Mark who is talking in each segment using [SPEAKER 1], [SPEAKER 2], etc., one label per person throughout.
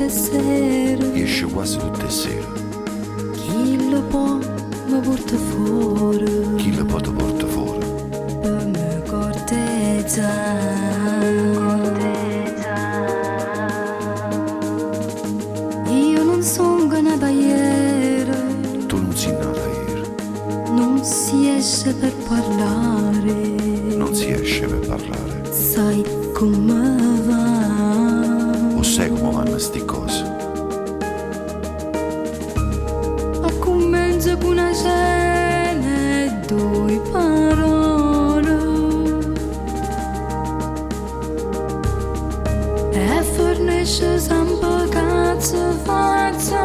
[SPEAKER 1] 'e sere.
[SPEAKER 2] Jesce quase tutt' 'e sere.
[SPEAKER 1] Chillo po' me porta fore.
[SPEAKER 2] Chillo po' te porta fore.
[SPEAKER 1] Pe' me corteggià. Io nun songo nata ajere.
[SPEAKER 2] Tu nun si' nata ajere.
[SPEAKER 1] Nun si esce per parlare.
[SPEAKER 2] Non si esce per parlare.
[SPEAKER 1] Sai comme va.
[SPEAKER 2] 'O ssaje comme vanno 'sti cose.
[SPEAKER 1] Accummencia cu na cena e ddoje parole. E fernesce sempe ca ce faccio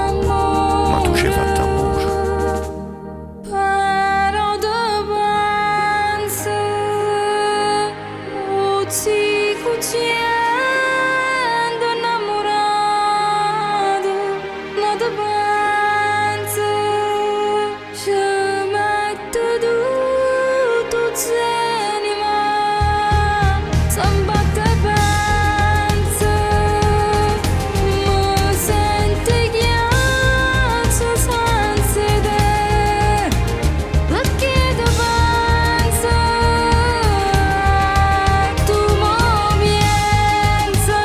[SPEAKER 1] ammore.
[SPEAKER 2] Ma tu ce fatto ammore.
[SPEAKER 1] Però te penso, 'o 500 nnammurate, ma te penso, ce mette tutto 'o genio ma sempe a te penso, me sento 'e ghiaccio senza 'e te, pecché te penso, tu me pienze,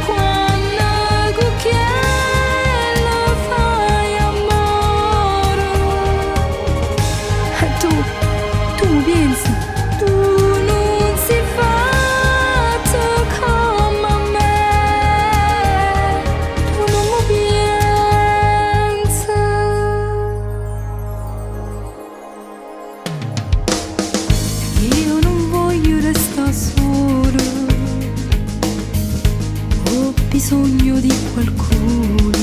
[SPEAKER 1] quanno cu chella faje ammore. E tu, tu me pienze, tu nun si fatto comme a me, tu nun me pienze. Io nun voglio restà sola, ho bisogno di qualcuno.